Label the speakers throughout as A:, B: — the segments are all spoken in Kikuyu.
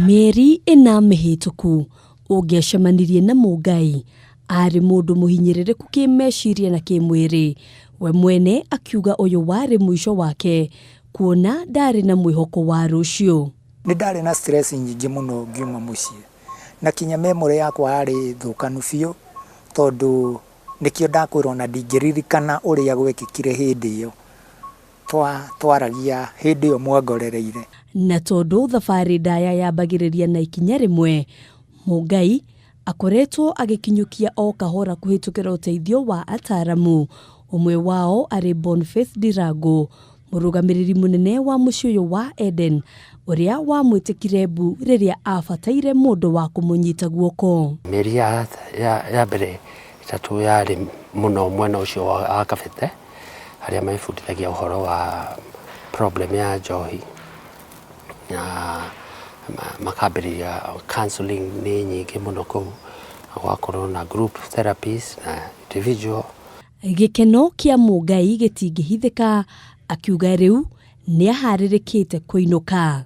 A: Mĩeri ĩna mĩhĩtũku ũngĩacemanirie na Mũngai arĩ mũndũ mũhinyĩrĩrĩku kĩmeciria na kĩmwĩrĩ. We mwene akiuga ũyũ warĩ mũico wake kuona ndarĩ na mwĩhoko wa rũciũ.
B: Nĩ ndarĩ na stress nyingĩ mũno ngiuma mũciĩ, na kinya memory yakwa yarĩ thũkanu biũ, tondũ nĩkĩo ndakwĩra ona ndingĩririkana ũrĩa gwekĩkire hĩndĩ ĩyo twaragia hĩndĩ ĩyo mwangorereire.
A: Na tondũ thabarĩ ndaya yambagĩrĩria na ikinya rĩmwe, Mũngai akoretwo agĩkinyũkia o kahora kũhĩtũkĩra ũteithio wa ataramu, ũmwe wao arĩ Boniface Ndirango, mũrũgamĩrĩri mũnene wa mũciĩ ũyũ wa Eden, ũrĩa wamwĩtĩkire mbu rĩrĩa abataire mũndũ wa kũmũnyita guoko.
C: Mĩeri ya mbere ĩtatũ yarĩ mũno mwena ũcio wa Kabete, harĩa mebundithagia ũhoro wa problem ya njohi, na makambĩrĩria counseling nĩ nyingĩ mũno kũu, gũgakorwo na group therapies na individual.
A: Gĩkeno kĩa Mũngai gĩtingĩhithĩka, akiuga rĩu nĩaharĩrĩkĩte kũinũka.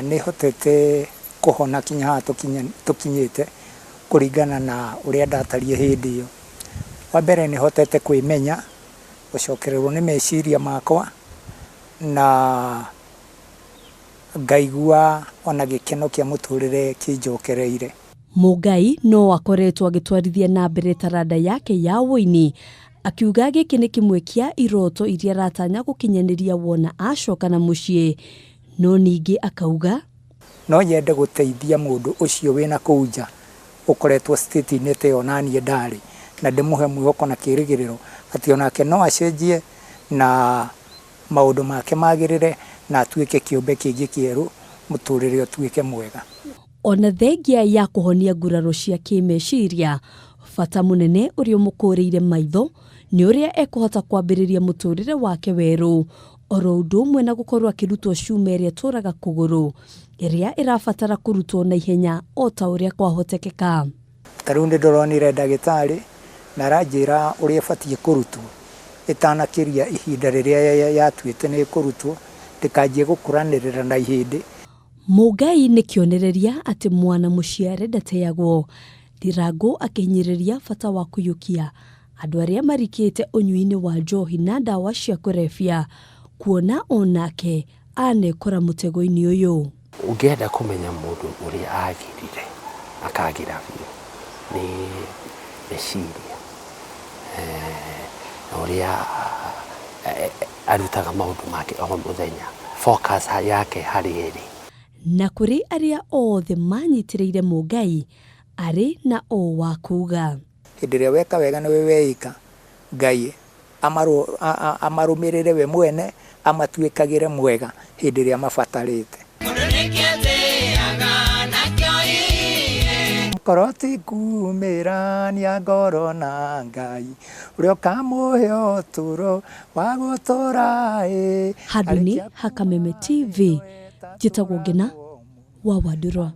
B: Nĩ hotete kũhona kinya haha tũkinyĩte kũringana na ũrĩa ndatariĩ hĩndĩ ĩyo. Wa mbere nĩ hotete kwĩmenya, gũcokererwo nĩ meciria makwa, na ngaigua ona gĩkeno kĩa mũtũrĩre kĩnjokereire.
A: Mũngai no akoretwo agĩtwarithia na mbere taranda yake ya ũini, akiuga gĩkĩ nĩ kĩmwe kĩa iroto iria aratanya gũkinyanĩria wona acoka na mũciĩ, no ningĩ akauga
B: no nyende gũteithia mũndũ ũcio wĩna kũu nja ũkoretwo state-inĩ ta ĩyo na niĩ ndarĩ, na ndĩmũhe mwĩhoko na kĩrĩgĩrĩro atĩ onake no acenjie na maũndũ make magĩrĩre na atuĩke kĩũmbe kĩngĩ kĩerũ, mũtũrĩre ũtuĩke mwega.
A: Ona thengia ya kũhonia nguraro cia kĩmeciria, bata mũnene ũrĩa ũmũkũrĩire maitho nĩ ũrĩa ekũhota kwambĩrĩria mũtũrĩre wake werũ, oro ũndũ ũmwe na gũkorwo akĩrutwo cuma ĩrĩa ĩtũraga kũgũrũ, ĩrĩa ĩrabatara kũrutwo na ihenya o ta ũrĩa kwahotekeka.
B: Ta rĩu nĩ ndĩronire ndagĩtarĩ na aranjĩra ũrĩa ĩbatiĩ kũrutwo ĩtanakĩria ihinda rĩrĩa yatuĩte nĩ ĩkũrutwo, ndĩkanjie gũkũranĩrĩra na ihĩndĩ.
A: Mũngai nĩ kĩonereria atĩ mwana mũciare ndateagwo. Ndirango akĩhinyĩrĩria bata wa kũiyũkia andũ arĩa marikĩte ũnyui-inĩ wa njohi na ndawa cia kũrebia, kuona onake anekora mũtego-inĩ ũyũ.
C: Ũngĩenda kũmenya mũndũ ũrĩa agĩrire akagĩra biũ nĩ meciria, na ũrĩa arutaga maũndũ make o mũthenya, focus yake harĩ ĩrĩ.
A: Na kũrĩ arĩa othe manyitĩrĩire Mũngai arĩ na o wa kuga.
B: Hĩndĩ ĩrĩa weka wega nĩwe weika, Ngai amarũmĩrĩre we mwene, amatuĩkagĩre mwega hĩndĩ ĩrĩa mabatarĩte. Korwo ti kumĩrania ngoro na Ngai, ũrĩa ũkamũhe ũtũũro wa gũtũũra ĩ.
A: Handũ-inĩ ha Kameme TV, njĩtagwo Ngena wa Wandũrwa.